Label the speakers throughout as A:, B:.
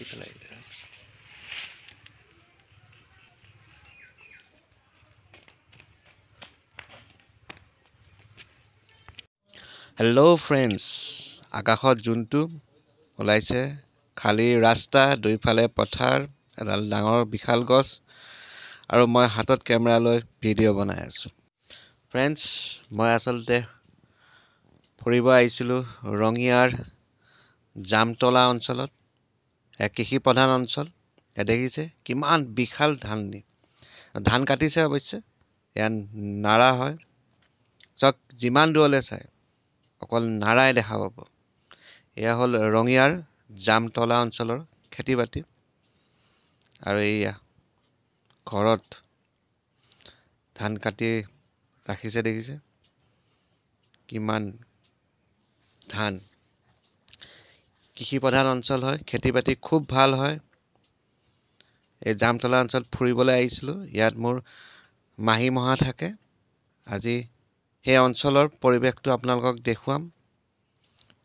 A: ইফালে hello' friends, আকাশত জোনটো ওলাইছে, খালী ৰাস্তা, দুইফালে পথাৰ, এডাল ডাঙৰ বিশাল গছ, আৰু মই হাতত কেমেৰা লৈ ভিডিঅ' বনাই আছোঁ। ফ্ৰেণ্ডছ, মই আচলতে ফুৰিব আহিছিলোঁ ৰঙিয়াৰ জামতলা অঞ্চলত, এক কৃষি প্ৰধান অঞ্চল। ইয়াত দেখিছে কিমান বিশাল ধাননি, ধান কাটিছে অৱশ্যে, ইয়াত নাৰা হয়। চাওক, যিমান দূৰলৈ চাই অকল নাৰাই দেখা পাব। এয়া হ'ল ৰঙিয়াৰ জামতলা অঞ্চলৰ খেতি বাতি। আৰু এয়া ঘৰত ধান কাটি ৰাখিছে, দেখিছে কিমান ধান। কৃষি প্ৰধান অঞ্চল হয়, খেতি বাতি খুব ভাল হয়। এই জামতলা অঞ্চলত ফুৰিবলৈ আহিছিলোঁ। ইয়াত মোৰ মাহী মহা থাকে। আজি সেই অঞ্চলৰ পৰিৱেশটো আপোনালোকক দেখুৱাম।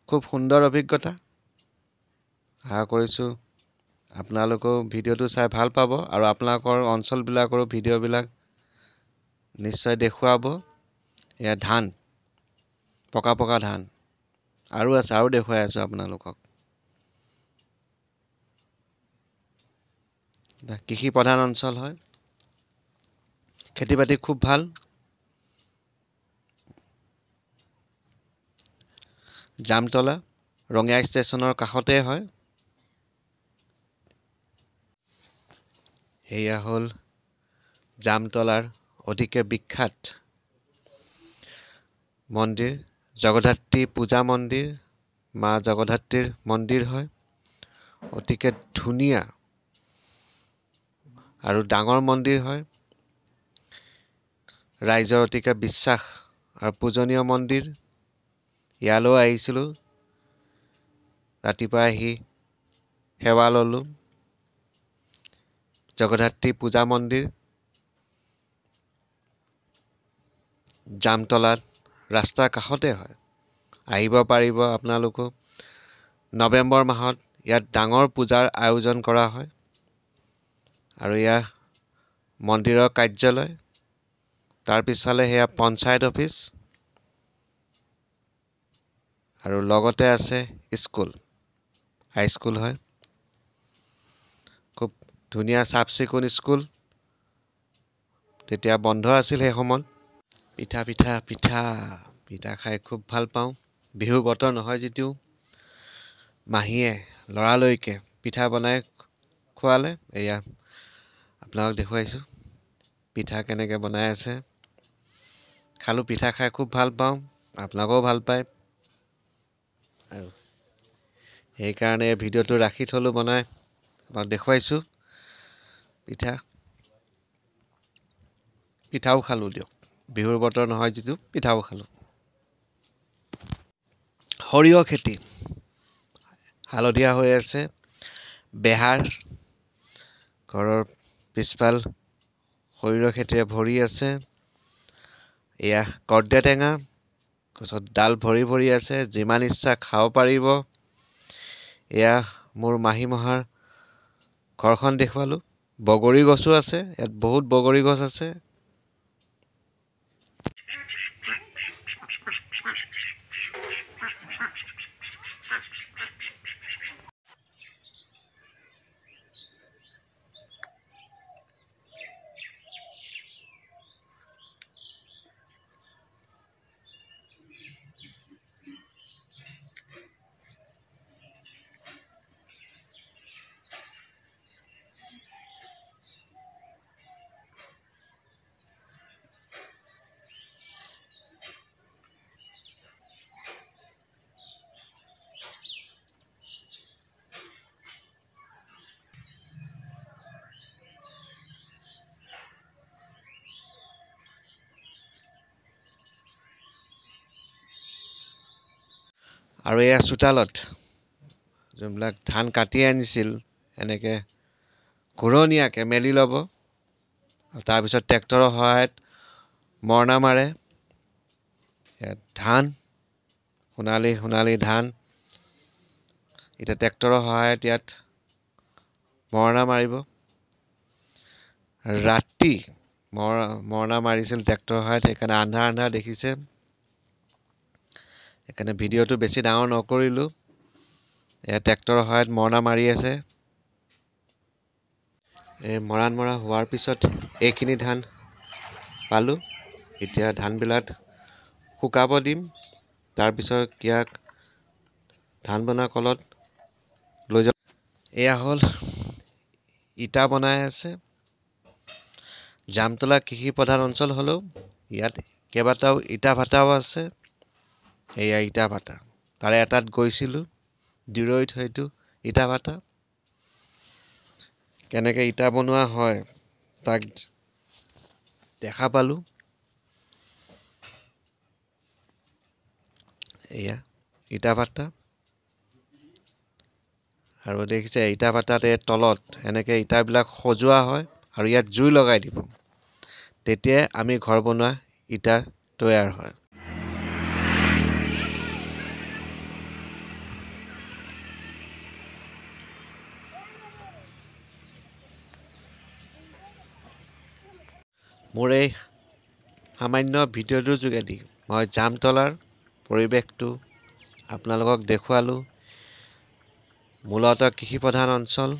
A: খুব সুন্দৰ অভিজ্ঞতা। আশা কৰিছোঁ আপোনালোকেও ভিডিঅ'টো চাই ভাল পাব আৰু আপোনালোকৰ অঞ্চলবিলাকৰো ভিডিঅ'বিলাক নিশ্চয় দেখুৱাব। এয়া ধান, পকা পকা ধান আৰু আছে, আৰু দেখুৱাই আছোঁ আপোনালোকক। কৃষি প্ৰধান অঞ্চল হয়, খেতি বাতি খুব ভাল। জামতলা ৰঙিয়া ষ্টেচনৰ কাষতে হয়। সেয়া হ'ল জামতলাৰ অতিকে বিখ্যাত মন্দিৰ, জগদ্ধাত্ৰী পূজা মন্দিৰ, মা জগদ্ধাত্ৰীৰ মন্দিৰ হয়। অতিকে ধুনীয়া আৰু ডাঙৰ মন্দিৰ হয়। ৰাইজৰ অতিকে বিশ্বাস আৰু পূজনীয় মন্দিৰ। ইয়ালৈও আহিছিলোঁ, ৰাতিপুৱা আহি সেৱা ল'লোঁ। জগদ্ধাত্ৰী পূজা মন্দিৰ জামতলাত ৰাস্তাৰ কাষতে হয়, আহিব পাৰিব আপোনালোকো। নৱেম্বৰ মাহত ইয়াত ডাঙৰ পূজাৰ আয়োজন কৰা হয়। আৰু ইয়াৰ মন্দিৰৰ কাৰ্যালয়, তাৰ পিছফালে সেয়া পঞ্চায়ত অফিচ, আৰু লগতে আছে স্কুল, হাইস্কুল হয়। খুব ধুনীয়া চাফ চিকুণ স্কুল। তেতিয়া বন্ধ আছিল সেই সময়ত। পিঠা পিঠা পিঠা পিঠা খাই খুব ভাল পাওঁ। বিহু বতৰ নহয় যদিও মাহীয়ে লৰালৰিকে পিঠা বনাই খোৱালে। এয়া আপোনালোক দেখুৱাইছোঁ পিঠা কেনেকৈ বনাই আছে। খালোঁ, পিঠা খাই খুব ভাল পাওঁ, আপোনালোকেও ভাল পায়। আৰু সেইকাৰণে এই ভিডিঅ'টো ৰাখি থ'লোঁ বনাই, আপোনাক দেখুৱাইছোঁ। পিঠা পিঠাও খালোঁ দিয়ক, বিহুৰ বতৰ নহয় যিটো, পিঠাও খালোঁ। সৰিয়হ খেতি হালধীয়া হৈ আছে। বেহাৰ ঘৰৰ পিছফাল সৰিয়হ খেতিৰে ভৰি আছে। এয়া কৰ্দৈ টেঙা, গছত ডাল ভৰি ভৰি আছে, যিমান ইচ্ছা খাব পাৰিব। এয়া মোৰ মাহী মহাৰ ঘৰখন দেখুৱালোঁ। বগৰী গছো আছে, ইয়াত বহুত বগৰী গছ আছে। আৰু এয়া চোতালত যোনবিলাক ধান কাটি আনিছিল, এনেকৈ ঘূৰণীয়াকৈ মেলি ল'ব, তাৰপিছত ট্ৰেক্টৰৰ সহায়ত মৰণা মাৰে। ইয়াত ধান, সোণালী সোণালী ধান। এতিয়া ট্ৰেক্টৰৰ সহায়ত ইয়াত মৰণা মাৰিব। ৰাতি মৰণা মাৰিছিল ট্ৰেক্টৰৰ সহায়ত, সেইকাৰণে আন্ধাৰ আন্ধাৰ দেখিছে, সেইকাৰণে ভিডিঅ'টো বেছি ডাঙৰ নকৰিলোঁ। এয়া ট্ৰেক্টৰৰ সহায়ত মৰণা মাৰি আছে। এই মৰাণ মৰা হোৱাৰ পিছত এইখিনি ধান পালোঁ। এতিয়া ধানবিলাক শুকাব দিম, তাৰপিছত ইয়াক ধান বনা কলত লৈ যাম। এয়া হ'ল ইটা বনাই আছে। জামতলা কৃষি প্ৰধান অঞ্চল হ'লেও ইয়াত কেইবাটাও ইটা ভাটাও আছে। এয়া ইটা ভাটা, তাৰে এটাত গৈছিলোঁ, দূৰৈত হয়তো ইটা ভাটা। কেনেকৈ ইটা বনোৱা হয় তাক দেখা পালোঁ। এয়া ইটা ভাটা, আৰু দেখিছে ইটা ভাটাত এই তলত এনেকৈ ইটাবিলাক সজোৱা হয় আৰু ইয়াত জুই লগাই দিব, তেতিয়াই আমি ঘৰ বনোৱা ইটা তৈয়াৰ হয়। মোৰ এই সামান্য ভিডিঅ'টোৰ যোগেদি মই জামতলাৰ পৰিৱেশটো আপোনালোকক দেখুৱালোঁ। মূলতঃ কৃষি প্ৰধান অঞ্চল,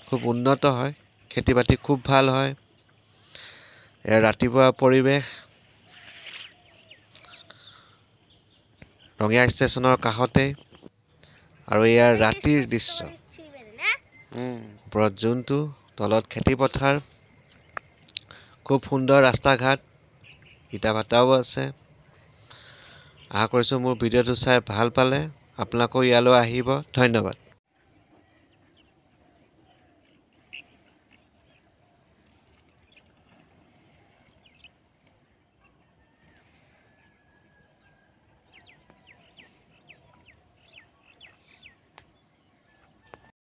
A: খুব উন্নত হয়, খেতি বাতি খুব ভাল হয়। ৰাতিপুৱা পৰিৱেশ, ৰঙিয়া ষ্টেচনৰ কাষতে। আৰু ইয়াৰ ৰাতিৰ দৃশ্য, ওপৰত জোনটো, তলত খেতি পথাৰ, খুব সুন্দৰ ৰাস্তা ঘাট, ইটা ভাটাও আছে। আশা কৰিছোঁ মোৰ ভিডিঅ'টো চাই ভাল পালে, আপোনালোকেও ইয়ালৈ আহিব। ধন্যবাদ।